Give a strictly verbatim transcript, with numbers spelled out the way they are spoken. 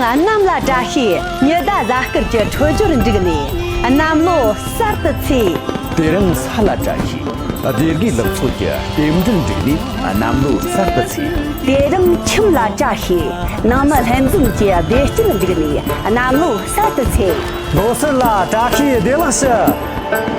གནམ་ལ་བཀྲ་ཤིས་ཉི་ཟླ་གཟའ་སྐར་གྱི་འཕྲོད་སྦྱོར་འགྲིག་ནས་གནམ་ལོ་གསར་དུ་ཚེས། དེ་རིང་ས་ལ་བཀྲ་ཤིས་སྡེ་དགེ་ལེགས་ཚོགས་ཀྱི་རྟེན་འབྲེལ་འགྲིག་ནས་གནམ་ལོ་གསར་དུ་ཚེས། དེ་རིང་ཁྱིམ་ལ་བཀྲ་ཤིས་ནང་མི་ལྷན་འཛོམས་ཀྱི་བདེ་སྐྱིད་འགྲིག་ནས་གནམ་ལོ་གསར་དུ་ཚེས། ལོ་གསར་ལ་བཀྲ་ཤིས་བདེ་ལེགས་ཞུ།